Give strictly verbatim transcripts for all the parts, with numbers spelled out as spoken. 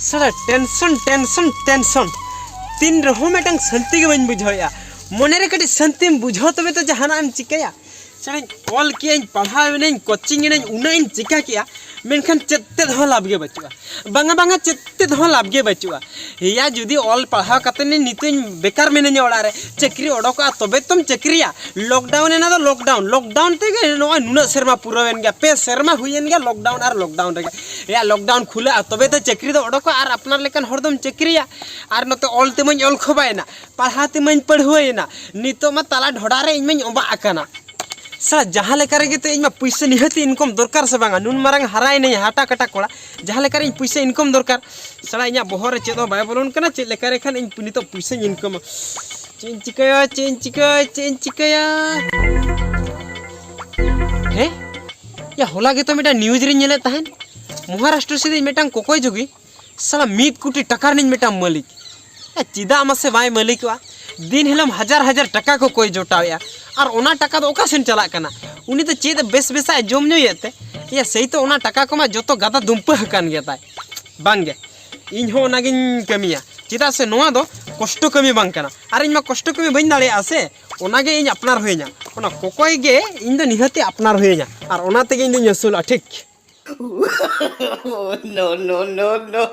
ᱥᱟᱞᱟ tension, tension, tension. ᱛᱤᱱ ᱨᱮᱦᱚᱸ ᱢᱤᱫᱴᱟᱝ ᱥᱟᱹᱱᱛᱤ ᱜᱮ ᱵᱟᱹᱧ ᱵᱩᱡᱷᱟᱹᱣᱮᱫᱼᱟ᱾ ᱢᱚᱱᱮᱨᱮ ᱠᱟᱹᱴᱤᱡ ᱥᱟᱹᱱᱛᱤᱢ ᱵᱩᱡᱷᱟᱹᱣ ᱛᱚᱵᱮ ᱛᱚ ᱡᱟᱦᱟᱱᱟᱜ ᱮᱢ ᱪᱤᱠᱟᱹᱭᱟ᱾ ᱥᱟᱞᱟᱧ ᱚᱞ ᱠᱮᱜᱼᱟᱹᱧ, ᱯᱟᱲᱦᱟᱣ ᱮᱱᱟᱹᱧ, ᱠᱳᱪᱤᱝ ᱮᱱᱟᱹᱧ, ᱩᱱᱟᱹᱜ ᱤᱧ ᱪᱤᱠᱟ ᱠᱮᱜᱼᱟ, ᱢᱮᱱᱠᱷᱟᱱ ᱪᱮᱫ ᱛᱮᱫ ᱦᱚᱸ ᱞᱟᱵᱷ ᱜᱮ ᱵᱟᱹᱪᱩᱜᱼᱟ᱾ ᱵᱟᱝᱟ, ᱵᱟᱝᱟ, ᱪᱮᱫ ᱛᱮᱫ ᱦᱚᱸ ᱞᱟᱵᱷ ᱜᱮ ᱵᱟᱹᱪᱩᱜᱼᱟ᱾ ᱮᱭᱟ, ᱡᱩᱫᱤ ᱚᱞ ᱯᱟᱲᱦᱟᱣ ᱠᱟᱛᱮ ᱱᱤᱛᱚᱜ ᱤᱧ ᱵᱮᱠᱟᱨ ᱢᱤᱱᱟᱹᱧᱟ ᱚᱲᱟᱜ ᱨᱮ, ᱪᱟᱹᱠᱨᱤ ᱚᱰᱚᱠᱚᱜᱼᱟ ᱛᱚᱵᱮ ᱛᱚᱢ ᱪᱟᱹᱠᱨᱤᱭᱟ᱾ ᱞᱚᱠᱰᱟᱣᱩᱱ ᱮᱱᱟ ᱫᱚ ᱞᱚᱠᱰᱟᱣᱩᱱ, ᱞᱚᱠᱰᱟᱣᱩᱱ ᱛᱮᱜᱮ ᱱᱚᱜᱼᱚᱭ ᱱᱩᱱᱟᱹᱜ ᱥᱮᱨᱢᱟ ᱯᱩᱨᱟᱹᱣᱮᱱ ᱜᱮᱭᱟ, ᱯᱮ ᱥᱮᱨᱢᱟ ᱦᱩᱭᱮᱱ ᱜᱮᱭᱟ ᱞᱚᱠᱰᱟᱣᱩᱱ ᱟᱨ ᱞᱚᱠᱰᱟᱣᱩᱱ ᱨᱮᱜᱮ᱾ ᱮᱭᱟ, ᱞᱚᱠᱰᱟᱣᱩᱱ ᱠᱷᱩᱞᱟᱹᱜᱼᱟ ᱛᱚᱵᱮ ᱛᱚ ᱪᱟᱹᱠᱨᱤ ᱫᱚ ᱚᱰᱚᱠᱚᱜᱼᱟ ᱟᱨ ᱟᱯᱱᱟᱨ ᱞᱮᱠᱟᱱ ᱦᱚᱲ ᱫᱚᱢ ᱪᱟᱹᱠᱨᱤᱭᱟ᱾ ᱟᱨ ᱱᱚᱛᱮ ᱚᱞ ᱛᱮᱢᱟᱧ ᱚᱞ ᱠᱷᱚᱵᱟᱭᱮᱱᱟ, ᱯᱟᱲᱦᱟᱣ ᱛᱮᱢᱟᱧ ᱯᱟᱹᱲᱦᱩᱣᱟᱹᱭᱮᱱᱟ, ᱱᱤᱛᱚᱜ ᱢᱟ ᱛᱟᱞᱟ ᱰᱷᱚᱰᱟ ᱨᱮ ᱤᱧ ᱢᱟᱧ ᱚᱵᱟᱜ ᱟᱠᱟᱱᱟ᱾ ᱥᱟ ᱡᱟᱦᱟᱸ ᱞᱮᱠᱟ ᱨᱮᱜᱮ ᱛᱚ ᱤᱧ ᱢᱟ ᱯᱩᱭᱥᱟᱹ ᱱᱤᱦᱟᱹᱛ ᱤᱱᱠᱚᱢ ᱫᱚᱨᱠᱟᱨ ᱥᱮ ᱵᱟᱝᱟ? ᱱᱩᱱ ᱢᱟᱨᱟᱝ ᱦᱟᱨᱟᱭᱮᱱᱟᱹᱧ ᱦᱟᱴᱟ ᱠᱟᱴᱟ ᱠᱚᱲᱟ, ᱡᱟᱦᱟᱸ ᱞᱮᱠᱟ ᱨᱮ ᱤᱧ ᱯᱩᱭᱥᱟᱹ ᱤᱱᱠᱚᱢ ᱫᱚᱨᱠᱟᱨ᱾ ᱥᱟᱞᱟ ᱤᱧᱟᱹᱜ ᱵᱚᱦᱚᱜ ᱨᱮ ᱪᱮᱫ ᱦᱚᱸ ᱵᱟᱭ ᱵᱚᱞᱚᱱ ᱠᱟᱱᱟ, ᱪᱮᱫ ᱞᱮᱠᱟ ᱨᱮ ᱠᱷᱟᱱ ᱤᱧ ᱱᱤᱛᱚᱜ ᱯᱩᱭᱥᱟᱹᱧ ᱤᱱᱠᱚᱢᱟ? ᱪᱮᱫ ᱤᱧ ᱪᱤᱠᱟᱹᱭᱟ, ᱪᱮᱫ ᱤᱧ ᱪᱤᱠᱟᱹᱭᱟ, ᱪᱮᱫ ᱤᱧ ᱪᱤᱠᱟᱹᱭᱟ? ᱦᱮᱸ, ᱭᱟ, ᱦᱚᱞᱟ ᱜᱮᱛᱚ ᱢᱤᱫᱴᱟᱝ ᱱᱤᱭᱩᱡᱽ ᱨᱤᱧ ᱧᱮᱞᱮᱫ ᱛᱟᱦᱮᱸᱫ, ᱢᱚᱦᱟᱨᱟᱥᱴᱨᱚ ᱥᱮᱫ ᱨᱤᱧ ᱢᱤᱫᱴᱟᱝ ᱠᱚᱠᱚᱭ ᱡᱩᱜᱤ ᱥᱟᱞᱟ ᱢᱤᱫ ᱠᱳᱴᱤ ᱴᱟᱠᱟ ᱨᱤᱱᱤᱡ ᱢᱤᱫᱴᱟᱝ ᱢᱟᱹᱞᱤᱠ᱾ ᱮ, ᱪᱮᱫᱟᱜ ᱢᱟᱥᱮ ᱵᱟᱭ ᱢᱟᱹᱞᱤᱠᱚᱜᱼᱟ? ᱫᱤᱱ ᱦᱤᱞᱳᱜ ᱦᱟᱡᱟᱨ ᱦᱟᱡᱟᱨ ᱴᱟᱠᱟ ᱠᱚ ᱠᱚᱭ ᱡᱚᱴᱟᱣᱮᱜᱼᱟ, ᱟᱨ ᱚᱱᱟ ᱴᱟᱠᱟ ᱫᱚ ᱚᱠᱟ ᱥᱮᱱ ᱪᱟᱞᱟᱜ ᱠᱟᱱᱟ? ᱩᱱᱤ ᱫᱚ ᱪᱮᱫ ᱵᱮᱥ ᱵᱮᱥᱟᱜ ᱮ ᱡᱚᱢ ᱧᱩᱭᱮᱫ ᱛᱮ? ᱮᱭᱟ, ᱥᱮᱭ ᱛᱚ ᱚᱱᱟ ᱴᱟᱠᱟ ᱠᱚᱢᱟ ᱡᱚᱛᱚ ᱜᱟᱫᱟ ᱫᱩᱢᱯᱟᱹ ᱟᱠᱟᱱ ᱜᱮᱭᱟ ᱛᱟᱭ᱾ ᱵᱟᱝᱜᱮ, ᱤᱧ ᱦᱚᱸ ᱚᱱᱟᱜᱤᱧ ᱠᱟᱹᱢᱤᱭᱟ, ᱪᱮᱫᱟᱜ ᱥᱮ ᱱᱚᱣᱟ ᱫᱚ ᱠᱚᱥᱴᱚ ᱠᱟᱹᱢᱤ ᱵᱟᱝ ᱠᱟᱱᱟ, ᱟᱨ ᱤᱧ ᱢᱟ ᱠᱚᱥᱴᱚ ᱠᱟᱹᱢᱤ ᱵᱟᱹᱧ ᱫᱟᱲᱮᱭᱟᱜᱼᱟ ᱥᱮ, ᱚᱱᱟᱜᱮ ᱤᱧ ᱟᱯᱱᱟᱨ ᱦᱩᱭᱟᱹᱧᱟ, ᱚᱱᱟ ᱠᱚᱠᱚᱭ ᱜᱮ ᱤᱧ ᱫᱚ ᱱᱤᱦᱟᱹᱛᱤ ᱟᱯᱱᱟᱨ ᱦᱩᱭᱟᱹᱧᱟ, ᱟᱨ ᱚᱱᱟ ᱛᱮᱜᱮ ᱤᱧ ᱫᱚᱧ ᱟᱹᱥᱩᱞᱚᱜᱼᱟ, ᱴᱷᱤᱠ? No, no, no, no.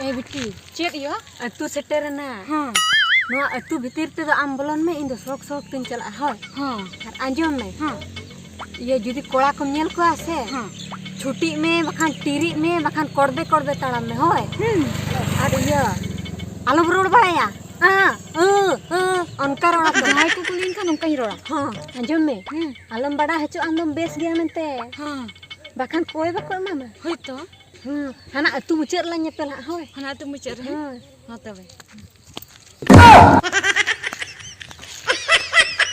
ᱮ ᱵᱤᱴᱤ, ᱪᱮᱫ ᱭᱟ? ᱟᱹᱛᱩ ᱥᱮᱴᱮᱨᱮᱱᱟ᱾ ᱦᱮᱸ᱾ ᱱᱚᱣᱟ ᱟᱹᱛᱩ ᱵᱷᱤᱛᱤᱨ ᱛᱮᱫᱚ ᱟᱢ ᱵᱚᱞᱚᱱ ᱢᱮ, ᱤᱧ ᱫᱚ ᱥᱚᱠ ᱥᱚᱠ ᱛᱤᱧ ᱪᱟᱞᱟᱜᱼᱟ, ᱦᱳᱭ᱾ ᱦᱮᱸ᱾ ᱟᱨ ᱟᱸᱡᱚᱢ ᱢᱮ᱾ ᱦᱮᱸ᱾ ᱤᱭᱟᱹ, ᱡᱩᱫᱤ ᱠᱚᱲᱟ ᱠᱚᱢ ᱧᱮᱞ ᱠᱚᱣᱟ ᱥᱮ, ᱦᱮᱸ᱾ ᱪᱷᱩᱴᱤᱜ ᱢᱮ, ᱵᱟᱠᱷᱟᱱ ᱴᱤᱨᱤᱜ ᱢᱮ, ᱵᱟᱠᱷᱟᱱ ᱠᱚᱲᱵᱮ ᱠᱚᱲᱵᱮ ᱛᱟᱲᱟᱢ ᱢᱮ, ᱦᱳᱭ᱾ ᱦᱩᱸ᱾ ᱟᱨ ᱤᱭᱟᱹ, ᱟᱞᱚᱢ ᱨᱚᱲ ᱵᱟᱲᱟᱭᱟ᱾ ᱟᱸ, ᱟᱹ, ᱟᱹ, ᱚᱱᱠᱟ ᱨᱚᱲ ᱟᱠᱚ᱾ ᱡᱟᱦᱟᱸᱭ ᱠᱚ ᱠᱩᱞᱤᱧ ᱠᱷᱟᱱ ᱚᱱᱠᱟᱧ ᱨᱚᱲᱟ᱾ ᱦᱮᱸ, ᱟᱸᱡᱚᱢ ᱢᱮ᱾ ᱦᱩᱸ᱾ ᱟᱞᱚᱢ ᱵᱟᱲᱟᱭ ᱦᱚᱪᱚ ᱟᱢ ᱫᱚᱢ ᱵᱮᱥ ᱜᱮᱭᱟ ᱢᱮᱱᱛᱮ᱾ ᱦᱮᱸ᱾ ᱵᱟᱠᱷᱟᱱ ᱠᱚᱭ ᱵᱟᱠᱚ ᱮᱢᱟᱢᱟ᱾ ᱦᱳᱭ ᱛᱚ᱾ ᱦᱩᱸ, ᱦᱟᱱᱟ ᱟᱹᱛᱩ ᱢᱩᱪᱟᱹᱫ ᱨᱮᱞᱟᱝ ᱧᱮᱯᱮᱞ ᱦᱟᱸᱜ, ᱦᱳᱭ᱾ ᱦᱟᱱᱟ ᱟᱹᱛᱩ ᱢᱩᱪᱟᱹᱫ ᱨᱮ? ᱦᱳᱭ᱾ ᱦᱚᱸ ᱛᱚᱵᱮ᱾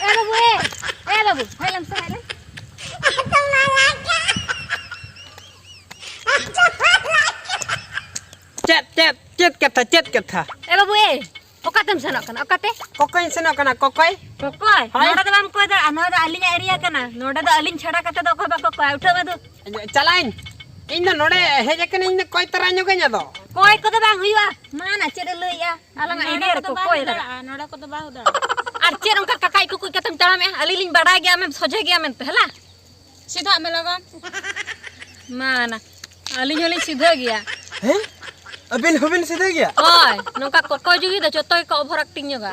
ᱮ ᱵᱟᱹᱵᱩ, ᱮ, ᱮ ᱵᱟᱹᱵᱩ, ᱦᱮᱡ ᱞᱮᱢ ᱥᱮ, ᱦᱮᱡ ᱞᱮᱢ᱾ ᱪᱮᱫ, ᱪᱮᱫ, ᱪᱮᱫ ᱠᱟᱛᱷᱟ, ᱪᱮᱫ ᱠᱟᱛᱷᱟ? ᱮ ᱵᱟᱹᱵᱩ ᱮ, ᱚᱠᱟᱛᱮᱢ ᱥᱮᱱᱚᱜ ᱠᱟᱱᱟ? ᱚᱠᱟᱛᱮ? ᱠᱚᱠᱚᱭᱧ ᱥᱮᱱᱚᱜ ᱠᱟᱱᱟ, ᱠᱚᱠᱚᱭ᱾ ᱠᱚᱠᱚᱭ? ᱦᱳᱭ᱾ ᱱᱚᱰᱮ ᱫᱚ ᱵᱟᱢ ᱠᱚᱭ ᱫᱟᱲᱮᱭᱟᱜᱼᱟ, ᱱᱚᱣᱟ ᱫᱚ ᱟᱹᱞᱤᱧᱟᱜ ᱮᱨᱤᱭᱟ ᱠᱟᱱᱟ᱾ ᱱᱚᱰᱮ ᱫᱚ ᱟᱹᱞᱤᱧ ᱪᱷᱟᱲᱟ ᱠᱟᱛᱮ ᱫᱚ ᱚᱠᱚᱭ ᱵᱟᱠᱚ ᱠᱚᱭᱟ᱾ ᱩᱴᱷᱟᱹᱜ ᱢᱮ ᱫᱩ᱾ ᱪᱟᱞᱟᱜ ᱟᱹᱧ᱾ ᱤᱧ ᱫᱚ ᱱᱚᱰᱮ ᱦᱮᱡ ᱟᱠᱟᱱᱟᱹᱧ, ᱤᱧ ᱫᱚ ᱠᱚᱭ ᱛᱟᱨᱟ ᱧᱚᱜᱟᱹᱧ ᱟᱫᱚ᱾ ᱠᱚᱭ ᱠᱚᱫᱚ ᱵᱟᱝ ᱦᱩᱭᱩᱜᱼᱟ᱾ ᱢᱟ ᱱᱟ, ᱪᱮᱫ ᱮ ᱞᱟᱹᱭᱮᱜᱼᱟ? ᱟᱞᱟᱝᱟᱜ ᱱᱚᱰᱮ ᱮᱨᱤᱭᱟ ᱠᱚᱫᱚ ᱨᱮᱠᱚ ᱵᱟᱝ ᱠᱚᱭ ᱦᱩᱭ ᱞᱟᱜᱟᱜᱼᱟ᱾ ᱫᱟᱲᱮᱭᱟᱜᱼᱟ, ᱱᱚᱰᱮ ᱠᱚᱫᱚ ᱵᱟᱝ ᱦᱩᱭ ᱫᱟᱲᱮᱭᱟᱜᱼᱟ᱾ ᱟᱨ ᱪᱮᱫ ᱚᱱᱠᱟ ᱠᱟᱠᱟᱡ ᱠᱩᱠᱩᱡ ᱠᱟᱛᱮᱢ ᱛᱟᱲᱟᱢᱮᱜᱼᱟ? ᱟᱹᱞᱤᱧ ᱞᱤᱧ ᱵᱟᱰᱟᱭ ᱜᱮᱭᱟ ᱟᱢᱮᱢ ᱥᱚᱡᱷᱮ ᱜᱮᱭᱟ ᱢᱮᱱᱛᱮ, ᱦᱮᱞᱟ᱾ ᱥᱤᱫᱷᱟᱜ ᱢᱮ ᱞᱚᱜᱚᱱ᱾ ᱢᱟ ᱱᱟ, ᱟᱹᱞᱤᱧ ᱦᱚᱸᱞᱤᱧ ᱥᱤᱫᱷᱟᱹ ᱜᱮᱭᱟ᱾ ᱦᱮᱸ? ᱟᱹᱵᱤᱱ ᱦᱚᱸᱵᱤᱱ ᱥᱤᱫᱷᱟᱹ ᱜᱮᱭᱟ? ᱦᱳᱭ, ᱱᱚᱝᱠᱟ ᱠᱚᱠᱚᱭ ᱡᱩᱜᱤ ᱫᱚ ᱡᱚᱛᱚ ᱜᱮᱠᱚ ᱳᱵᱷᱟᱨ ᱮᱠᱴᱤᱝ ᱧᱚᱜᱟ᱾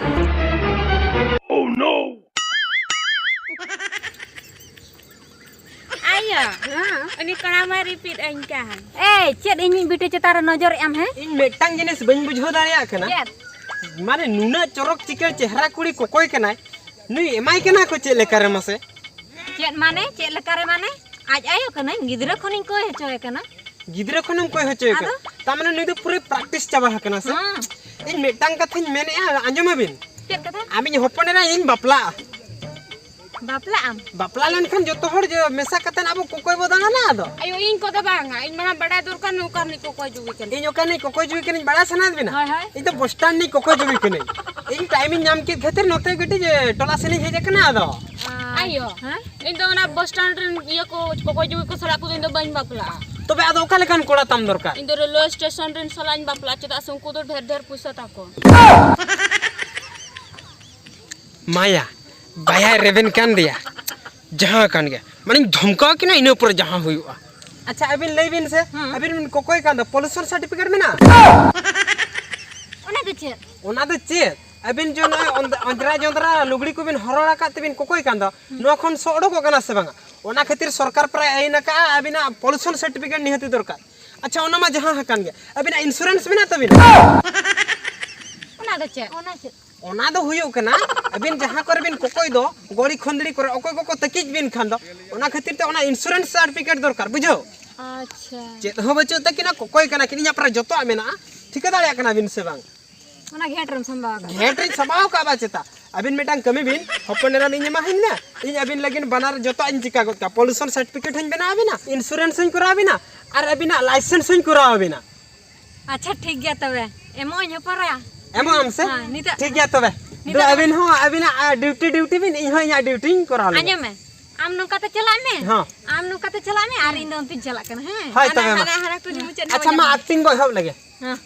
ᱟᱭᱳ, ᱦᱮᱸ᱾ ᱩᱱᱤ ᱠᱚᱲᱟ ᱢᱟᱭ ᱨᱤᱯᱤᱫ ᱟᱹᱧ ᱠᱟᱱ᱾ ᱮᱭ, ᱪᱮᱫ ᱤᱧᱤᱡ ᱵᱤᱴᱤ ᱪᱮᱛᱟᱱ ᱨᱮ ᱱᱚᱡᱚᱨᱮᱜ ᱟᱢ, ᱦᱮᱸ? ᱤᱧ ᱢᱤᱫᱴᱟᱝ ᱡᱤᱱᱤᱥ ᱵᱟᱹᱧ ᱵᱩᱡᱷᱟᱹᱣ ᱫᱟᱲᱮᱭᱟᱜ ᱠᱟᱱᱟ᱾ ᱪᱮᱫ? ᱢᱟᱱᱮ ᱱᱩᱱᱟᱹᱜ ᱪᱚᱨᱚᱠ ᱪᱤᱠᱟᱹᱲ ᱪᱮᱦᱨᱟ ᱠᱩᱲᱤ ᱠᱚᱠᱚᱭ ᱠᱟᱱᱟᱭ, ᱱᱩᱭ ᱮᱢᱟᱭ ᱠᱟᱱᱟ ᱠᱚ ᱪᱮᱫ ᱞᱮᱠᱟᱨᱮ ᱢᱟᱥᱮ? ᱪᱮᱫ ᱢᱟᱱᱮ? ᱪᱮᱫ ᱞᱮᱠᱟᱨᱮ ᱢᱟᱱᱮ? ᱟᱡ ᱟᱭᱳ ᱠᱟᱹᱱᱟᱹᱧ, ᱜᱤᱫᱽᱨᱟᱹ ᱠᱷᱚᱱᱤᱧ ᱠᱚᱭ ᱦᱚᱪᱚᱭᱮ ᱠᱟᱱᱟ᱾ ᱜᱤᱫᱽᱨᱟᱹ ᱠᱷᱚᱱᱮᱢ ᱠᱚᱭ ᱦᱚᱪᱚᱭᱮ ᱠᱟᱱᱟ? ᱟᱫᱚ? ᱛᱟᱨ ᱢᱟᱱᱮ ᱱᱩᱭ ᱫᱚ ᱯᱩᱨᱟᱹ ᱯᱨᱮᱠᱴᱤᱥ ᱪᱟᱵᱟ ᱟᱠᱟᱱᱟ ᱥᱮ? ᱦᱮᱸ᱾ ᱤᱧ ᱢᱤᱫᱴᱟᱝ ᱠᱟᱛᱷᱟᱧ ᱢᱮᱱᱮᱫᱼᱟ, ᱟᱸᱡᱚᱢᱟᱵᱤᱱ? ᱪᱮᱫ ᱠᱟᱛᱷᱟ? ᱟᱢᱤᱧ ᱦᱚᱯᱚᱱ ᱮᱨᱟ, ᱤᱧ ᱵᱟᱯᱞᱟᱜᱼᱟ᱾ ᱵᱟᱯᱞᱟᱜ ᱟᱢ? ᱵᱟᱯᱞᱟ ᱞᱮᱱᱠᱷᱟᱱ ᱡᱚᱛᱚ ᱦᱚᱲ ᱡᱮ ᱢᱮᱥᱟ ᱠᱟᱛᱮ ᱟᱵᱚ ᱠᱚᱠᱚᱭ ᱵᱚ ᱫᱟᱬᱟᱱᱟ ᱟᱫᱚ᱾ ᱟᱭᱳ, ᱤᱧ ᱠᱚᱫᱚ ᱵᱟᱝᱟ, ᱤᱧ ᱢᱟ ᱵᱟᱰᱟᱭ ᱫᱚᱨᱠᱟᱨ ᱱᱩᱭ ᱚᱠᱟ ᱨᱤᱱᱤᱡ ᱠᱚᱠᱚᱭ ᱡᱩᱜᱤ ᱠᱟᱱᱟ᱾ ᱤᱧ ᱚᱠᱟ ᱨᱤᱱᱤᱡ ᱠᱚᱠᱚᱭ ᱡᱩᱜᱤ ᱠᱟᱹᱱᱟᱹᱧ ᱵᱟᱲᱟᱭ ᱥᱟᱱᱟᱭᱮᱫ ᱵᱮᱱᱟ? ᱦᱳᱭ, ᱦᱳᱭ᱾ ᱤᱧ ᱫᱚ ᱵᱚᱥᱴᱟᱱ ᱨᱤᱱᱤᱡ ᱠᱚᱠᱚᱭ ᱡᱩᱜᱤ ᱠᱟᱹᱱᱟᱹᱧ᱾ ᱤᱧ ᱴᱟᱭᱤᱢᱤᱧ ᱧᱟᱢ ᱠᱮᱫ ᱠᱷᱟᱹᱛᱤᱨ ᱱᱚᱛᱮ ᱠᱟᱹᱴᱤᱡ, ᱮ, ᱴᱚᱞᱟ ᱥᱮᱱᱤᱧ ᱦᱮᱡ ᱟᱠᱟᱱᱟ ᱟᱫᱚ᱾ ᱟᱭᱳ, ᱦᱮᱸ? ᱤᱧ ᱫᱚ ᱚᱱᱟ ᱵᱚᱥᱴᱟᱱ ᱨᱮᱱ ᱤᱭᱟᱹ ᱠᱚ, ᱠᱚᱠᱚᱭ ᱡᱩᱜᱤ ᱠᱚ ᱥᱟᱞᱟᱜ ᱠᱚᱫᱚ ᱤᱧ ᱫᱚ ᱵᱟᱹᱧ ᱵᱟᱯᱞᱟᱜᱼᱟ᱾ ᱛᱚᱵᱮ ᱟᱫᱚ ᱚᱠᱟ ᱞᱮᱠᱟᱱ ᱠᱚᱲᱟ ᱛᱟᱢ ᱫᱚᱨᱠᱟᱨ? ᱤᱧ ᱫᱚ ᱨᱮᱞᱣᱮ ᱥᱴᱮᱥᱚᱱ ᱨᱮᱱ ᱥᱟᱞᱟᱜ ᱤᱧ ᱵᱟᱯᱞᱟᱜᱼᱟ, ᱪᱮᱫᱟᱜ ᱥᱮ ᱩᱱᱠᱩ ᱫᱚ ᱰᱷᱮᱨ ᱰᱷᱮᱨ ᱯᱩᱭᱥᱟᱹ ᱛᱟᱠᱚ᱾ ᱢᱟᱭᱟ, ᱵᱟᱭᱟᱭ ᱨᱮᱵᱮᱱ ᱠᱟᱱ ᱫᱮᱭᱟ, ᱡᱟᱦᱟᱸ ᱠᱟᱱ ᱜᱮ, ᱢᱟᱱᱮᱧ ᱫᱷᱚᱢᱠᱟᱣ ᱠᱤᱱᱟ, ᱤᱱᱟᱹ ᱯᱚᱨᱮ ᱡᱟᱦᱟᱸ ᱦᱩᱭᱩᱜᱼᱟ᱾ ᱟᱪᱪᱷᱟ, ᱟᱹᱵᱤᱱ ᱞᱟᱹᱭ ᱵᱤᱱ ᱥᱮ, ᱦᱮᱸ᱾ ᱟᱹᱵᱤᱱ ᱵᱤᱱ ᱠᱚᱠᱚᱭ ᱠᱟᱱ ᱫᱚ, ᱯᱚᱞᱩᱥᱚᱱ ᱥᱟᱨᱴᱤᱯᱷᱤᱠᱮᱴ ᱢᱮᱱᱟᱜᱼᱟ? ᱚᱱᱟ ᱫᱚ ᱪᱮᱫ? ᱚᱱᱟ ᱫᱚ ᱪᱮᱫ? ᱟᱹᱵᱤᱱ ᱡᱮ ᱱᱚᱜᱼᱚᱭ ᱚᱸᱫ-, ᱚᱸᱡᱽᱨᱟ ᱡᱚᱸᱫᱽᱨᱟ ᱞᱩᱜᱽᱲᱤ ᱠᱚᱵᱤᱱ ᱦᱚᱨᱚᱲ ᱟᱠᱟᱫ ᱛᱮᱵᱤᱱ ᱠᱚᱠᱚᱭ ᱠᱟᱱ ᱫᱚ, ᱦᱩᱸ᱾ ᱱᱚᱣᱟ ᱠᱷᱚᱱ ᱥᱚ ᱚᱰᱚᱠᱚᱜ ᱠᱟᱱᱟ ᱥᱮ ᱵᱟᱝᱟ? ᱚᱱᱟ ᱠᱷᱟᱹᱛᱤᱨ ᱥᱚᱨᱠᱟᱨ ᱯᱨᱟᱭ ᱟᱹᱭᱤᱱ ᱟᱠᱟᱫᱼᱟ, ᱟᱹᱵᱤᱱᱟᱜ ᱯᱚᱞᱩᱥᱚᱱ ᱥᱟᱨᱴᱤᱯᱷᱤᱠᱮᱴ ᱱᱤᱦᱟᱹᱛᱤ ᱫᱚᱨᱠᱟᱨ᱾ ᱟᱪᱪᱷᱟ, ᱚᱱᱟ ᱢᱟ ᱡᱟᱦᱟᱸ ᱟᱠᱟᱱ ᱜᱮ, ᱟᱹᱵᱤᱱᱟᱜ ᱤᱱᱥᱩᱨᱮᱱᱥ ᱢᱮᱱᱟᱜ ᱛᱟᱹᱵᱤᱱᱟ? ᱚᱱᱟ ᱫᱚ ᱪᱮᱫ? ᱚᱱᱟ ᱪᱮᱫ? ᱚᱱᱟ ᱫᱚ ᱦᱩᱭᱩᱜ ᱠᱟᱱᱟ, ᱟᱹᱵᱤᱱ ᱡᱟᱦᱟᱸ ᱠᱚᱨᱮ ᱵᱤᱱ ᱠᱚᱠᱚᱭ ᱫᱚ, ᱜᱚᱲᱤ ᱠᱷᱚᱸᱫᱽᱲᱤ ᱠᱚᱨᱮ ᱚᱠᱚᱭ ᱠᱚᱠᱚ ᱛᱟᱹᱠᱤᱡ ᱵᱤᱱ ᱠᱷᱟᱱ ᱫᱚ, ᱚᱱᱟ ᱠᱷᱟᱹᱛᱤᱨ ᱛᱮ ᱚᱱᱟ ᱤᱱᱥᱩᱨᱮᱱᱥ ᱥᱟᱨᱴᱤᱯᱷᱤᱠᱮᱴ ᱫᱚᱨᱠᱟᱨ, ᱵᱩᱡᱷᱟᱹᱣ? ᱟᱪᱪᱷᱟ᱾ ᱪᱮᱫ ᱦᱚᱸ ᱵᱟᱹᱪᱩᱜ ᱛᱟᱹᱠᱤᱱᱟ, ᱠᱚᱠᱚᱭ ᱠᱟᱱᱟ ᱠᱤᱱ, ᱤᱧᱟᱹᱜ ᱯᱨᱟᱭ ᱡᱚᱛᱚᱣᱟᱜ ᱢᱮᱱᱟᱜᱼᱟ, ᱴᱷᱤᱠᱟᱹ ᱫᱟᱲᱮᱭᱟᱜ ᱠᱟᱱᱟ ᱵᱤᱱ ᱥᱮ ᱵᱟᱝ? ᱚᱱᱟ ᱜᱷᱮᱴ ᱨᱮᱢ ᱥᱟᱢᱵᱟᱣ ᱟᱠᱟᱫᱟ? ᱜᱷᱮᱴ ᱨᱤᱧ ᱥᱟᱢᱵᱟᱣ ᱟᱠᱟᱫ ᱵᱟ ᱪᱮᱛᱟ? ᱟᱹᱵᱤᱱ ᱢᱤᱫᱴᱟᱝ ᱠᱟᱹᱢᱤ ᱵᱤᱱ, ᱦᱚᱯᱚᱱ ᱮᱨᱟ ᱤᱧ ᱮᱢᱟ ᱦᱟᱹᱧ ᱢᱮ, ᱤᱧ ᱟᱹᱵᱤᱱ ᱞᱟᱹᱜᱤᱫ ᱵᱟᱱᱟᱨ ᱡᱚᱛᱚᱣᱟᱜ ᱤᱧ ᱪᱤᱠᱟ ᱜᱚᱫ ᱠᱟᱜᱼᱟ, ᱯᱚᱞᱩᱥᱚᱱ ᱥᱟᱨᱴᱤᱯᱷᱤᱠᱮᱴ ᱦᱚᱸᱧ ᱵᱮᱱᱟᱣ ᱟᱹᱵᱤᱱᱟ, ᱤᱱᱥᱩᱨᱮᱱᱥ ᱦᱚᱸᱧ ᱠᱚᱨᱟᱣ ᱟᱹᱵᱤᱱᱟ, ᱟᱨ ᱟᱹᱵᱤᱱᱟᱜ ᱞᱟᱭᱥᱮᱱᱥ ᱦᱚᱸᱧ ᱠᱚᱨᱟᱣ ᱟᱹᱵᱤᱱᱟ᱾ ᱟᱪᱪᱷᱟ, ᱴᱷᱤᱠ ᱜᱮᱭᱟ ᱛᱚᱵᱮ, ᱮᱢᱚᱜ ᱟᱹᱧ ᱦᱚᱯᱚᱱ ᱨᱟ᱾ ᱮᱢᱚᱜ ᱟᱢ ᱥᱮ? ᱦᱮᱸ, ᱱᱤᱛᱚᱜ ᱴᱷᱤᱠ ᱜᱮᱭᱟ ᱛᱚᱵᱮ᱾ ᱱᱤᱛᱚᱜ ᱫᱩ, ᱟᱹᱵᱤᱱ ᱦᱚᱸ ᱟᱹᱵᱤᱱᱟᱜ, ᱟ, ᱰᱤᱭᱩᱴᱤ ᱰᱤᱭᱩᱴᱤ ᱵᱤᱱ, ᱤᱧ ᱦᱚᱸ ᱤᱧᱟᱹᱜ ᱰᱤᱭᱩᱴᱤᱧ ᱠᱚᱨᱟᱣ ᱞᱮᱜᱮ᱾ ᱟᱸᱡᱚᱢ ᱢᱮ, ᱟᱢ ᱱᱚᱝᱠᱟ ᱛᱮ ᱪᱟᱞᱟᱜ ᱢᱮ᱾ ᱦᱚᱸ᱾ ᱟᱢ ᱱᱚᱝᱠᱟ ᱛᱮ ᱪᱟᱞᱟᱜ ᱢᱮ ᱟᱨ ᱤᱧ ᱫᱚ ᱚᱱᱛᱮᱧ ᱪᱟᱞᱟᱜ ᱠᱟᱱᱟ, ᱦᱮᱸ? ᱦᱳᱭ, ᱦᱟᱱᱟ, ᱛᱚᱵᱮ ᱢᱟ᱾ ᱦᱟᱱᱟ, ᱦᱟᱱᱟ ᱠᱩᱞᱦᱤ ᱢᱩᱪᱟᱹᱫ ᱨᱮ ᱟᱪᱪᱷᱟ, ᱢᱟ ᱧᱟᱢ ᱟᱹᱧ᱾ ᱟᱠᱴᱤᱝ ᱠᱚ ᱮᱦᱚᱵ ᱞᱮᱜᱮ᱾ ᱦᱮᱸ᱾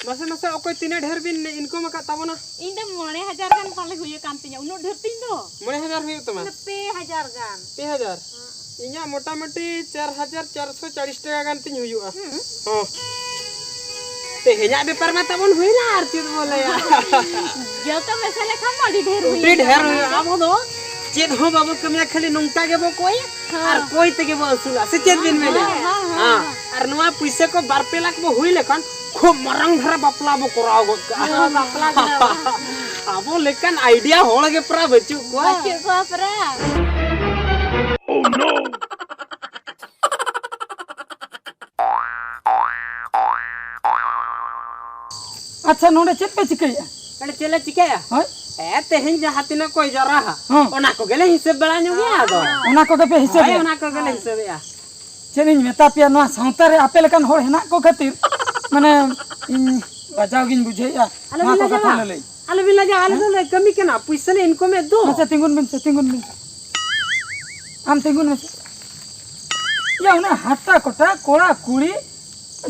ᱢᱟᱥᱮ, ᱢᱟᱥᱮ, ᱚᱠᱚᱭ ᱛᱤᱱᱟᱹᱜ ᱰᱷᱮᱨ ᱵᱤᱱ ᱤᱱᱠᱟᱢ ᱟᱠᱟᱫ ᱛᱟᱵᱚᱱᱟ? ᱤᱧ ᱫᱚ ᱢᱚᱬᱮ ᱦᱟᱡᱟᱨ ᱜᱟᱱ ᱯᱟᱞᱮ ᱦᱩᱭ ᱟᱠᱟᱱ ᱛᱤᱧᱟ, ᱩᱱᱟᱹᱜ ᱰᱷᱮᱨ ᱛᱤᱧ ᱫᱚ᱾ ᱢᱚᱬᱮ ᱦᱟᱡᱟᱨ ᱦᱩᱭᱩᱜ ᱛᱟᱢᱟ? ᱢᱟᱱᱮ ᱯᱮ ᱦᱟᱡᱟᱨ ᱜᱟᱱ᱾ ᱯᱮ ᱦᱟᱡᱟᱨ? ᱦᱮᱸ᱾ ᱤᱧᱟᱹᱜ ᱢᱚᱴᱟᱢᱩᱴᱤ ᱪᱟᱨ ᱦᱟᱡᱟᱨ ᱪᱟᱨᱥᱚ ᱪᱟᱲᱤᱥ ᱴᱟᱠᱟ ᱜᱟᱱ ᱛᱤᱧ ᱦᱩᱭᱩᱜᱼᱟ᱾ ᱦᱩᱸ᱾ ᱦᱚᱸ᱾ ᱛᱮᱦᱮᱧᱟᱜ ᱵᱮᱯᱟᱨ ᱢᱟ ᱛᱟᱵᱚᱱ ᱦᱩᱭᱱᱟ, ᱟᱨ ᱪᱮᱫ ᱵᱚ ᱞᱟᱹᱭᱟ? ᱡᱚᱛᱚ ᱢᱮᱥᱟ ᱞᱮᱠᱷᱟᱱ ᱢᱟ ᱟᱹᱰᱤ ᱰᱷᱮᱨ ᱦᱩᱭ ᱟᱹᱰᱤ ᱰᱷᱮᱨ ᱠᱟᱱᱟ᱾ ᱦᱩᱭᱩᱜᱼᱟ᱾ ᱟᱵᱚ ᱫᱚ ᱪᱮᱫ ᱦᱚᱸ ᱵᱟᱵᱚ ᱠᱟᱹᱢᱤᱭᱟ, ᱠᱷᱟᱹᱞᱤ ᱱᱚᱝᱠᱟ ᱜᱮᱵᱚ ᱠᱚᱭᱟ᱾ ᱦᱮᱸ᱾ ᱟᱨ ᱠᱚᱭ ᱛᱮᱜᱮ ᱵᱚ ᱟᱹᱥᱩᱞᱚᱜᱼᱟ, ᱥᱮ ᱪᱮᱫ ᱵᱤᱱ ᱢᱮᱱᱮᱫᱼᱟ? ᱦᱮᱸ, ᱦᱮᱸ, ᱦᱮᱸ, ᱦᱮᱸ᱾ ᱟᱨ ᱱᱚᱣᱟ ᱯᱩᱭᱥᱟᱹ ᱠᱚ ᱵᱟᱨ ᱯᱮ ᱞᱟᱠᱷ ᱵᱚ ᱦᱩᱭ ᱞᱮᱠᱷᱟᱱ ᱠᱷᱩᱵ ᱢᱟᱨᱟᱝ ᱫᱷᱟᱨᱟ ᱵᱟᱯᱞᱟ ᱵᱚ ᱠᱚᱨᱟᱣ ᱜᱚᱫ ᱠᱟᱜᱼᱟ᱾ ᱦᱮᱸ, ᱵᱟᱯᱞᱟ ᱫᱷᱟᱨᱟ᱾ ᱟᱵᱚ ᱞᱮᱠᱟᱱ ᱟᱭᱰᱤᱭᱟ ᱦᱚᱲ ᱜᱮ ᱯᱮᱨᱟ ᱵᱟᱹᱪᱩᱜ ᱠᱚᱣᱟ᱾ ᱵᱟᱹᱪᱩᱜ ᱠᱚᱣᱟ ᱯᱮᱨᱟ᱾ ᱟᱪᱪᱷᱟ, ᱱᱚᱰᱮ ᱪᱮᱫ ᱯᱮ ᱪᱤᱠᱟᱹᱭᱮᱫᱼᱟ? ᱱᱚᱰᱮ ᱪᱮᱫ ᱞᱮ ᱪᱤᱠᱟᱹᱭᱟ? ᱦᱳᱭ᱾ ᱦᱮᱸ, ᱛᱮᱦᱮᱧ ᱡᱟᱦᱟᱸ ᱛᱤᱱᱟᱹᱜ ᱠᱚ ᱡᱟᱣᱨᱟ ᱦᱟ, ᱦᱚᱸ᱾ ᱚᱱᱟ ᱠᱚᱜᱮᱞᱮ ᱦᱤᱥᱟᱹᱵ ᱵᱟᱲᱟ ᱧᱚᱜᱮᱭᱟ ᱟᱫᱚ᱾ ᱚᱱᱟ ᱠᱚᱜᱮ ᱯᱮ ᱦᱤᱥᱟᱹᱵᱮᱜᱼᱟ? ᱦᱳᱭ, ᱚᱱᱟ ᱠᱚᱜᱮᱞᱮ ᱦᱤᱥᱟᱹᱵᱮᱜᱼᱟ᱾ ᱪᱮᱫ ᱤᱧ ᱢᱮᱛᱟ ᱯᱮᱭᱟ, ᱱᱚᱣᱟ ᱥᱟᱶᱛᱟ ᱨᱮ ᱟᱯᱮ ᱞᱮᱠᱟᱱ ᱦᱚᱲ ᱦᱮᱱᱟᱜ ᱠᱚ ᱠᱷᱟᱹᱛᱤᱨ, ᱢᱟᱱᱮ, ᱤᱧ ᱞᱟᱡᱟᱣ ᱜᱤᱧ ᱵᱩᱡᱷᱟᱹᱣᱮᱫᱼᱟ ᱟᱞᱚᱵᱤᱱ ᱱᱚᱣᱟ ᱠᱚ ᱠᱟᱛᱷᱟ ᱞᱟᱡᱟᱣᱟ᱾ ᱞᱟᱹᱞᱟᱹᱭ᱾ ᱟᱞᱚᱵᱤᱱ ᱞᱟᱡᱟᱣᱟ, ᱟᱞᱮ ᱦᱮᱸ? ᱫᱚᱞᱮ ᱠᱟᱹᱢᱤ ᱠᱟᱱᱟ, ᱯᱩᱭᱥᱟᱹ ᱞᱮ ᱤᱱᱠᱟᱢᱮᱫ ᱫᱚ᱾ ᱢᱟᱥᱮ ᱛᱤᱸᱜᱩᱱ ᱵᱤᱱ ᱥᱮ, ᱛᱤᱸᱜᱩᱱ ᱵᱤᱱ ᱥᱮ᱾ ᱟᱢ ᱛᱤᱸᱜᱩᱱ ᱢᱮᱥᱮ᱾ ᱭᱟ, ᱩᱱᱟᱹᱜ ᱦᱟᱴᱟ ᱠᱚᱴᱟ ᱠᱚᱲᱟ ᱠᱩᱲᱤ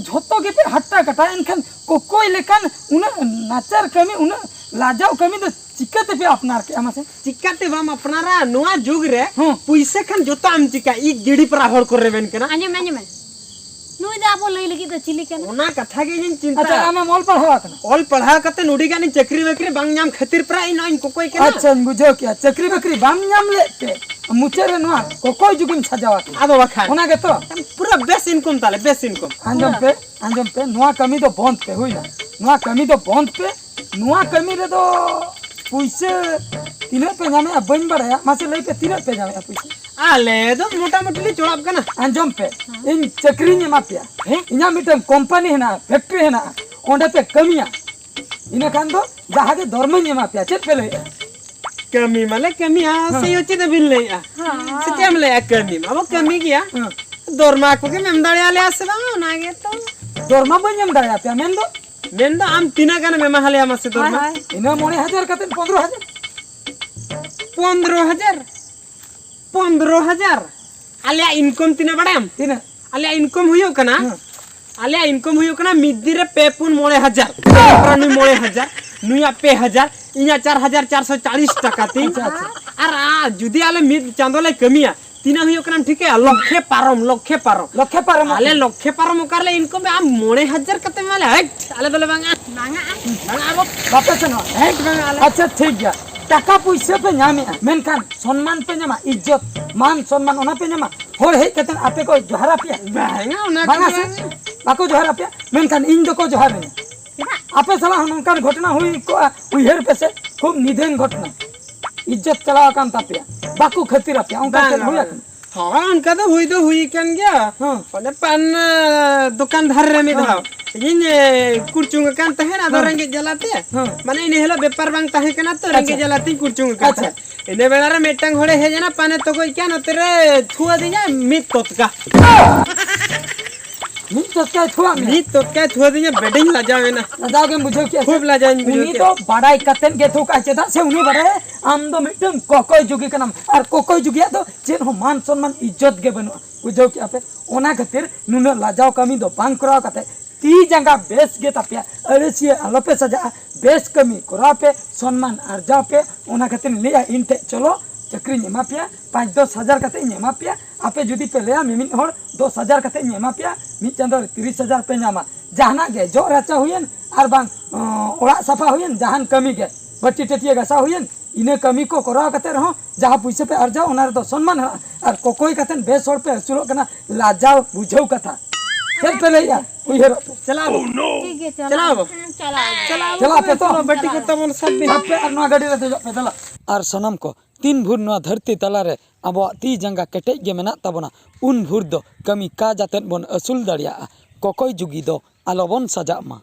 ᱡᱷᱚᱛᱚ ᱜᱮᱯᱮ ᱦᱟᱴᱟ ᱠᱟᱴᱟ, ᱮᱱᱠᱷᱟᱱ ᱠᱚᱠᱚᱭ ᱞᱮᱠᱟᱱ ᱩᱱᱟᱹᱜ ᱱᱟᱪᱟᱨ ᱠᱟᱹᱢᱤ, ᱩᱱᱟᱹᱜ ᱞᱟᱡᱟᱣ ᱠᱟᱹᱢᱤ ᱫᱚ ᱪᱤᱠᱟᱹ ᱛᱮᱯᱮ ᱟᱯᱱᱟᱨ ᱠᱮᱜᱼᱟ ᱢᱟᱥᱮ? ᱪᱤᱠᱟᱹ ᱛᱮ ᱵᱟᱢ ᱟᱯᱱᱟᱨᱟ? ᱱᱚᱣᱟ ᱡᱩᱜᱽ ᱨᱮ ᱦᱚᱸ᱾ ᱯᱩᱭᱥᱟᱹ ᱠᱷᱟᱱ ᱡᱚᱛᱚ ᱟᱢ ᱪᱤᱠᱟ, ᱤᱡ ᱜᱤᱰᱤ ᱯᱟᱨᱟ ᱦᱚᱲ ᱠᱚ ᱨᱮᱵᱮᱱ ᱠᱟᱱᱟ᱾ ᱟᱸᱡᱚᱢ ᱢᱮ, ᱟᱸᱡᱚᱢ ᱢᱮ᱾ ᱱᱩᱭ ᱫᱚ ᱟᱵᱚ ᱞᱟᱹᱭ ᱞᱟᱹᱜᱤᱫ ᱫᱚ ᱪᱤᱞᱤ ᱠᱟᱱᱟ? ᱚᱱᱟ ᱠᱟᱛᱷᱟ ᱜᱮ ᱤᱧᱤᱧ ᱪᱤᱱᱛᱟᱹ᱾ ᱟᱪᱪᱷᱟ, ᱟᱢᱮᱢ ᱚᱞ ᱯᱟᱲᱦᱟᱣ ᱟᱠᱟᱱᱟ? ᱚᱞ ᱯᱟᱲᱦᱟᱣ ᱠᱟᱛᱮ ᱱᱚᱰᱤ ᱜᱟᱱ ᱤᱧ ᱪᱟᱹᱠᱨᱤ ᱵᱟᱹᱠᱨᱤ ᱵᱟᱝ ᱧᱟᱢ ᱠᱷᱟᱹᱛᱤᱨ ᱯᱨᱟᱭ ᱤᱧ ᱱᱚᱜᱼᱚᱭ ᱤᱧ ᱠᱚᱠᱚᱭ ᱠᱟᱱᱟ᱾ ᱟᱪᱪᱷᱟᱧ ᱵᱩᱡᱷᱟᱹᱣ ᱠᱮᱜᱼᱟ, ᱪᱟᱹᱠᱨᱤ ᱵᱟᱹᱠᱨᱤ ᱵᱟᱢ ᱧᱟᱢ ᱞᱮᱫ ᱛᱮ ᱢᱩᱪᱟᱹᱫ ᱨᱮ ᱱᱚᱣᱟ ᱠᱚᱠᱚᱭ ᱡᱩᱜᱮᱢ ᱥᱟᱡᱟᱣ ᱟᱠᱟᱱᱟ᱾ ᱟᱫᱚ ᱵᱟᱠᱷᱟᱱ᱾ ᱚᱱᱟ ᱜᱮᱛᱚ? ᱯᱩᱨᱟᱹ ᱵᱮᱥ ᱤᱱᱠᱟᱢ ᱛᱟᱞᱮ, ᱵᱮᱥ ᱤᱱᱠᱟᱢ᱾ ᱟᱸᱡᱚᱢ ᱯᱮ, ᱟᱸᱡᱚᱢ ᱯᱮ, ᱱᱚᱣᱟ ᱠᱟᱹᱢᱤ ᱫᱚ ᱵᱚᱱᱫ ᱯᱮ, ᱦᱩᱭᱱᱟ? ᱱᱚᱣᱟ ᱠᱟᱹᱢᱤ ᱫᱚ ᱵᱚᱱᱫ ᱯᱮ᱾ ᱱᱚᱣᱟ ᱠᱟᱹᱢᱤ ᱨᱮᱫᱚ ᱯᱩᱭᱥᱟᱹ ᱛᱤᱱᱟᱹᱜ ᱯᱮ ᱧᱟᱢᱮᱜᱼᱟ ᱵᱟᱹᱧ ᱵᱟᱲᱟᱭᱟ, ᱢᱟᱥᱮ ᱞᱟᱹᱭ ᱯᱮ, ᱛᱤᱱᱟᱹᱜ ᱯᱮ ᱧᱟᱢᱮᱜᱼᱟ ᱯᱩᱭᱥᱟᱹ? ᱟᱞᱮ ᱫᱚ ᱢᱚᱴᱟᱢᱩᱴᱤ ᱞᱮ ᱪᱚᱲᱟᱜ ᱠᱟᱱᱟ᱾ ᱟᱸᱡᱚᱢ ᱯᱮ, ᱤᱧ ᱪᱟᱹᱠᱨᱤᱧ ᱮᱢᱟ ᱯᱮᱭᱟ᱾ ᱦᱮᱸ? ᱤᱧᱟᱹᱜ ᱢᱤᱫᱴᱟᱝ ᱠᱳᱢᱯᱟᱱᱤ ᱦᱮᱱᱟᱜᱼᱟ, ᱯᱷᱮᱠᱴᱨᱤ ᱦᱮᱱᱟᱜᱼᱟ, ᱚᱸᱰᱮ ᱯᱮ ᱠᱟᱹᱢᱤᱭᱟ᱾ ᱤᱱᱟᱹ ᱠᱷᱟᱱ ᱫᱚ ᱡᱟᱦᱟᱸ ᱜᱮ ᱫᱚᱨᱢᱟᱧ ᱮᱢᱟ ᱯᱮᱭᱟ, ᱪᱮᱫ ᱯᱮ ᱞᱟᱹᱭᱮᱜᱼᱟ? ᱠᱟᱹᱢᱤ ᱢᱟᱞᱮ ᱠᱟᱹᱢᱤᱭᱟ, ᱦᱮᱸ᱾ ᱥᱮ ᱪᱮᱫ ᱵᱤᱱ ᱞᱟᱹᱭᱮᱜᱼᱟ? ᱦᱮᱸ᱾ ᱥᱮ ᱪᱮᱫ ᱮᱢ ᱞᱟᱹᱭᱟ? ᱠᱟᱹᱢᱤ ᱢᱟᱵᱚ ᱠᱟᱹᱢᱤ ᱜᱮᱭᱟ᱾ ᱦᱮᱸ᱾ ᱫᱚᱨᱢᱟ ᱠᱚᱜᱮᱢ ᱮᱢ ᱫᱟᱲᱮᱭᱟᱞᱮᱭᱟ ᱥᱮ ᱵᱟᱝ, ᱚᱱᱟ ᱜᱮᱛᱚ᱾ ᱫᱚᱨᱢᱟ ᱵᱟᱹᱧ ᱮᱢ ᱫᱟᱲᱮᱭᱟᱯᱮᱭᱟ, ᱢᱮᱱᱫᱚ? ᱢᱮᱱᱫᱚ ᱟᱢ ᱛᱤᱱᱟᱹᱜ ᱜᱟᱱᱮᱢ ᱮᱢᱟ ᱦᱟᱞᱮᱭᱟ ᱢᱟᱥᱮ ᱫᱚᱨᱢᱟ? ᱦᱳᱭ, ᱦᱳᱭ᱾ ᱤᱱᱟᱹ ᱢᱚᱬᱮ ᱦᱟᱡᱟᱨ ᱠᱟᱛᱮ ᱯᱚᱱᱫᱽᱨᱚ ᱦᱟᱡᱟᱨ᱾ ᱯᱚᱱᱫᱽᱨᱚ ᱦᱟᱡᱟᱨ? ᱯᱚᱱᱫᱽᱨᱚ ᱦᱟᱡᱟᱨ? ᱟᱞᱮᱭᱟᱜ income ᱛᱤᱱᱟᱹᱜ ᱵᱟᱲᱟᱭᱟᱢ? ᱛᱤᱱᱟᱹᱜ? ᱟᱞᱮᱭᱟᱜ income ᱦᱩᱭᱩᱜ ᱠᱟᱱᱟ, ᱦᱮᱸ᱾ ᱟᱞᱮᱭᱟᱜ income ᱦᱩᱭᱩᱜ ᱠᱟᱱᱟ ᱢᱤᱫ ᱫᱤᱱ ᱨᱮ ᱯᱮ ᱯᱩᱱ ᱢᱚᱬᱮ ᱦᱟᱡᱟᱨ᱾ ᱱᱩᱭ ᱢᱚᱬᱮ ᱦᱟᱡᱟᱨ, ᱱᱩᱭᱟᱜ ᱯᱮ ᱦᱟᱡᱟᱨ, ᱤᱧᱟᱜ ᱪᱟᱨ ᱦᱟᱡᱟᱨ ᱪᱟᱨᱥᱚ ᱪᱟᱞᱤᱥ ᱴᱟᱠᱟ ᱛᱤᱧ᱾ ᱟᱪᱪᱷᱟ, ᱟᱪᱪᱷᱟ᱾ ᱟᱨ, ᱟᱨ ᱡᱩᱫᱤ ᱟᱞᱮ ᱢᱤᱫ ᱪᱟᱸᱫᱚ ᱞᱮ ᱠᱟᱹᱢᱤᱭᱟ, ᱛᱤᱱᱟᱹᱜ ᱦᱩᱭᱩᱜ ᱠᱟᱱᱟ ᱴᱷᱤᱠᱟᱹᱭᱟ? ᱞᱚᱠᱷᱮ ᱯᱟᱨᱚᱢ, ᱞᱚᱠᱷᱮ ᱯᱟᱨᱚᱢ᱾ ᱞᱚᱠᱷᱮ ᱯᱟᱨᱚᱢ᱾ ᱟᱞᱮ ᱞᱚᱠᱷᱮ ᱯᱟᱨᱚᱢ ᱚᱠᱟ ᱨᱮᱞᱮ income ᱮ? ᱟᱢ ᱢᱚᱬᱮ ᱦᱟᱡᱟᱨ ᱠᱟᱛᱮ ᱢᱟᱞᱮ, ᱦᱮᱴ, ᱟᱞᱮ ᱫᱚᱞᱮ ᱵᱟᱝᱟ᱾ ᱵᱟᱝᱟ, ᱵᱟᱝᱟ ᱟᱵᱚ᱾ ᱵᱟᱯᱮ ᱥᱮᱱᱚᱜᱼᱟ? ᱦᱮᱴ, ᱵᱟᱝᱟ ᱟᱞᱮ᱾ ᱟᱪᱪᱷᱟ, ᱴᱷᱤᱠ ᱜᱮᱭᱟ, ᱴᱟᱠᱟ ᱯᱩᱭᱥᱟᱹ ᱯᱮ ᱧᱟᱢᱮᱜᱼᱟ, ᱢᱮᱱᱠᱷᱟᱱ ᱥᱚᱱᱢᱟᱱ ᱯᱮ ᱧᱟᱢᱟ, ᱤᱡᱽᱡᱚᱛ, ᱢᱟᱱ ᱥᱚᱱᱢᱟᱱ, ᱚᱱᱟ ᱯᱮ ᱧᱟᱢᱟ? ᱦᱚᱲ ᱦᱮᱡ ᱠᱟᱛᱮ ᱟᱯᱮ ᱠᱚ ᱡᱚᱦᱟᱨ ᱟᱯᱮᱭᱟ? ᱵᱟᱝᱟ, ᱚᱱᱟ ᱵᱟᱝᱟ ᱠᱚᱫᱚ ᱥᱮ? ᱵᱟᱝᱟ᱾ ᱵᱟᱠᱚ ᱡᱚᱦᱟᱨ ᱟᱯᱮᱭᱟ, ᱢᱮᱱᱠᱷᱟᱱ ᱤᱧ ᱫᱚᱠᱚ ᱡᱚᱦᱟᱨ ᱟᱹᱧᱟ᱾ ᱪᱮᱫᱟᱜ? ᱟᱯᱮ ᱥᱟᱞᱟᱜ ᱦᱚᱸ ᱱᱚᱝᱠᱟᱱ ᱜᱷᱚᱴᱚᱱᱟ ᱦᱩᱭ ᱠᱚᱜᱼᱟ, ᱩᱭᱦᱟᱹᱨ ᱯᱮᱥᱮ, ᱠᱷᱩᱵ ᱱᱤᱫᱷᱟᱹᱱ ᱜᱷᱚᱴᱚᱱᱟ, ᱤᱡᱽᱡᱚᱛ ᱪᱟᱞᱟᱣ ᱟᱠᱟᱱ ᱛᱟᱯᱮᱭᱟ, ᱵᱟᱠᱚ ᱠᱷᱟᱹᱛᱤᱨ ᱟᱯᱮᱭᱟ, ᱚᱱᱠᱟ ᱵᱟᱝ, ᱪᱮᱫ ᱦᱩᱭ ᱵᱟᱝ᱾ ᱟᱠᱟᱱᱟ? ᱦᱚᱸ, ᱚᱱᱠᱟ ᱫᱚ ᱦᱩᱭ ᱫᱚ ᱦᱩᱭ ᱠᱟᱱ ᱜᱮᱭᱟ᱾ ᱦᱚᱸ᱾ ᱚᱱᱮ ᱯᱟᱱ, ᱟᱸ, ᱫᱚᱠᱟᱱ ᱫᱷᱟᱨᱮ ᱨᱮ ᱢᱤᱫ ᱦᱚᱸ᱾ ᱫᱷᱟᱣ ᱤᱧ, ᱮ, ᱠᱩᱲᱪᱩᱝ ᱟᱠᱟᱱ ᱛᱟᱦᱮᱸᱱ, ᱟᱫᱚ ᱦᱚᱸ᱾ ᱨᱮᱸᱜᱮᱡ ᱡᱟᱞᱟᱛᱮ᱾ ᱦᱚᱸ᱾ ᱢᱟᱱᱮ, ᱤᱱᱟᱹ ᱦᱤᱞᱳᱜ ᱵᱮᱯᱟᱨ ᱵᱟᱝ ᱛᱟᱦᱮᱸ ᱠᱟᱱᱟ ᱛᱚ, ᱨᱮᱸᱜᱮᱡ ᱟᱪᱪᱷᱟ᱾ ᱡᱟᱞᱟᱛᱮᱧ ᱠᱩᱲᱪᱩᱝ ᱟᱠᱟᱱ ᱟᱪᱪᱷᱟ᱾ ᱛᱟᱦᱮᱸᱫ᱾ ᱤᱱᱟᱹ ᱵᱮᱲᱟ ᱨᱮ ᱢᱤᱫᱴᱟᱝ ᱦᱚᱲᱮ ᱦᱮᱡ ᱮᱱᱟ, ᱯᱟᱱᱮ ᱛᱚᱜᱚᱡ ᱠᱮᱫ, ᱱᱚᱛᱮ ᱨᱮ ᱛᱷᱩᱣᱟᱹᱫᱤᱧᱟ ᱢᱤᱫ ᱛᱚᱛᱠᱟ᱾ ᱢᱤᱫ ᱛᱚᱛᱠᱟᱭ ᱛᱷᱩᱣᱟᱫ ᱢᱮᱭᱟ? ᱢᱤᱫ ᱛᱚᱛᱠᱟᱭ ᱛᱷᱩᱣᱟᱫᱤᱧᱟ, ᱵᱮᱰᱮᱧ ᱞᱟᱡᱟᱣ ᱮᱱᱟ᱾ ᱞᱟᱡᱟᱣ ᱜᱮᱢ ᱵᱩᱡᱷᱟᱹᱣ ᱠᱮᱜᱼᱟ ᱥᱮ? ᱠᱷᱩᱵ ᱞᱟᱡᱟᱣᱤᱧ ᱵᱩᱡᱷᱟᱹᱣ ᱩᱱᱤ ᱠᱮᱜᱼᱟ᱾ ᱫᱚ ᱵᱟᱰᱟᱭ ᱠᱟᱛᱮᱫ ᱜᱮ ᱛᱷᱩ ᱠᱟᱜᱼᱟᱭ, ᱪᱮᱫᱟᱜ ᱥᱮ ᱩᱱᱤ ᱵᱟᱰᱟᱭᱟ ᱟᱢ ᱫᱚ ᱢᱤᱫᱴᱟᱝ ᱠᱚᱠᱚᱭ ᱡᱩᱜᱤ ᱠᱟᱱᱟᱢ, ᱟᱨ ᱠᱚᱠᱚᱭ ᱡᱩᱜᱤᱭᱟᱜ ᱫᱚ ᱪᱮᱫ ᱦᱚᱸ ᱢᱟᱱ ᱥᱚᱱᱢᱟᱱ ᱤᱡᱽᱡᱚᱛ ᱜᱮ ᱵᱟᱹᱱᱩᱜᱼᱟ, ᱵᱩᱡᱷᱟᱹᱣ ᱠᱮᱜᱼᱟ ᱯᱮ? ᱚᱱᱟ ᱠᱷᱟᱹᱛᱤᱨ ᱱᱩᱱᱟᱹᱜ ᱞᱟᱡᱟᱣ ᱠᱟᱹᱢᱤ ᱫᱚ ᱵᱟᱝ ᱠᱚᱨᱟᱣ ᱠᱟᱛᱮ ᱛᱤ ᱡᱟᱸᱜᱟ ᱵᱮᱥ ᱜᱮ ᱛᱟᱯᱮᱭᱟ, ᱟᱹᱲᱟᱹᱥᱤᱭᱟᱹ ᱟᱞᱚᱯᱮ ᱥᱟᱡᱟᱜᱼᱟ, ᱵᱮᱥ ᱠᱟᱹᱢᱤ ᱠᱚᱨᱟᱣ ᱯᱮ, ᱥᱚᱱᱢᱟᱱ ᱟᱨᱡᱟᱣ ᱯᱮ᱾ ᱚᱱᱟ ᱠᱷᱟᱹᱛᱤᱨ ᱤᱧ ᱞᱟᱹᱭᱟ, ᱤᱧ ᱴᱷᱮᱡ ᱪᱚᱞᱚ, ᱪᱟᱹᱠᱨᱤᱧ ᱮᱢᱟ ᱯᱮᱭᱟ, ᱯᱟᱸᱪ ᱫᱚᱥ ᱦᱟᱡᱟᱨ ᱠᱟᱛᱮ ᱤᱧ ᱮᱢᱟ ᱯᱮᱭᱟ᱾ ᱟᱯᱮ ᱡᱩᱫᱤ ᱯᱮ ᱞᱟᱹᱭᱟ ᱢᱤᱢᱤᱫ ᱦᱚᱲ ᱫᱚᱥ ᱦᱟᱡᱟᱨ ᱠᱟᱛᱮ ᱤᱧ ᱮᱢᱟ ᱯᱮᱭᱟ, ᱢᱤᱫ ᱪᱟᱸᱫᱚ ᱨᱮ ᱛᱤᱨᱤᱥ ᱦᱟᱡᱟᱨ ᱯᱮ ᱧᱟᱢᱟ, ᱡᱟᱦᱟᱱᱟᱜ ᱜᱮ, ᱡᱚᱜ ᱨᱟᱪᱟ ᱦᱩᱭᱮᱱ ᱟᱨ ᱵᱟᱝ, ᱚ, ᱚᱲᱟᱜ ᱥᱟᱯᱷᱟ ᱦᱩᱭᱮᱱ, ᱡᱟᱦᱟᱱ ᱠᱟᱹᱢᱤ ᱜᱮ, ᱵᱟᱹᱴᱤ ᱴᱟᱹᱴᱤᱭᱟᱹ ᱜᱟᱥᱟᱣ ᱦᱩᱭᱮᱱ, ᱤᱱᱟᱹ ᱠᱟᱹᱢᱤ ᱠᱚ ᱠᱚᱨᱟᱣ ᱠᱟᱛᱮ ᱨᱮᱦᱚᱸ ᱡᱟᱦᱟᱸ ᱯᱩᱭᱥᱟᱹ ᱯᱮ ᱟᱨᱡᱟᱣ, ᱚᱱᱟ ᱨᱮᱫᱚ ᱥᱚᱱᱢᱟᱱ ᱦᱮᱱᱟᱜᱼᱟ᱾ ᱟᱨ ᱠᱚᱠᱚᱭ ᱠᱟᱛᱮ ᱵᱮᱥ ᱦᱚᱲ ᱯᱮ ᱟᱹᱥᱩᱞᱚᱜ ᱠᱟᱱᱟ, ᱞᱟᱡᱟᱣ ᱵᱩᱡᱷᱟᱹᱣ ᱠᱟᱛᱷᱟ᱾ ᱪᱮᱫ ᱯᱮ ᱞᱟᱹᱭᱮᱜᱼᱟ? ᱩᱭᱦᱟᱹᱨᱚᱜ ᱯᱮ᱾ ᱪᱟᱞᱟᱣ ᱟᱵᱚᱱ᱾ ᱴᱷᱤᱠ ᱜᱮ, ᱪᱟᱞᱟᱣ ᱪᱟᱞᱟᱣ ᱟᱵᱚᱱ᱾ ᱟᱵᱚᱱ᱾ ᱪᱟᱞᱟᱣ ᱟᱵᱚᱱ᱾ ᱪᱟᱞᱟᱜ ᱟᱯᱮ ᱛᱚ? ᱪᱚᱞᱚ, ᱵᱟᱹᱴᱤ ᱠᱚ ᱛᱟᱵᱚᱱ ᱥᱟᱵ ᱵᱤᱱ᱾ ᱥᱟᱵ ᱯᱮ ᱟᱨ ᱱᱚᱣᱟ ᱜᱟᱹᱰᱤ ᱨᱮ ᱫᱮᱡᱚᱜ ᱯᱮ, ᱫᱮᱞᱟ᱾ ᱟᱨ ᱥᱟᱱᱟᱢ ᱠᱚ, ᱛᱤᱱ ᱵᱷᱳᱨ ᱱᱚᱣᱟ ᱫᱷᱟᱹᱨᱛᱤ ᱛᱟᱞᱟ ᱨᱮ ᱟᱵᱚᱣᱟᱜ ᱛᱤ ᱡᱟᱸᱜᱟ ᱠᱮᱴᱮᱡ ᱜᱮ ᱢᱮᱱᱟᱜ ᱛᱟᱵᱚᱱᱟ, ᱩᱱ ᱵᱷᱳᱨ ᱫᱚ ᱠᱟᱹᱢᱤ ᱠᱟᱡᱽ ᱟᱛᱮᱫ ᱵᱚᱱ ᱟᱹᱥᱩᱞ ᱫᱟᱲᱮᱭᱟᱜᱼᱟ᱾ ᱠᱚᱠᱚᱭ ᱡᱩᱜᱤ ᱫᱚ ᱟᱞᱚ ᱵᱚᱱ ᱥᱟᱡᱟᱜ ᱢᱟ᱾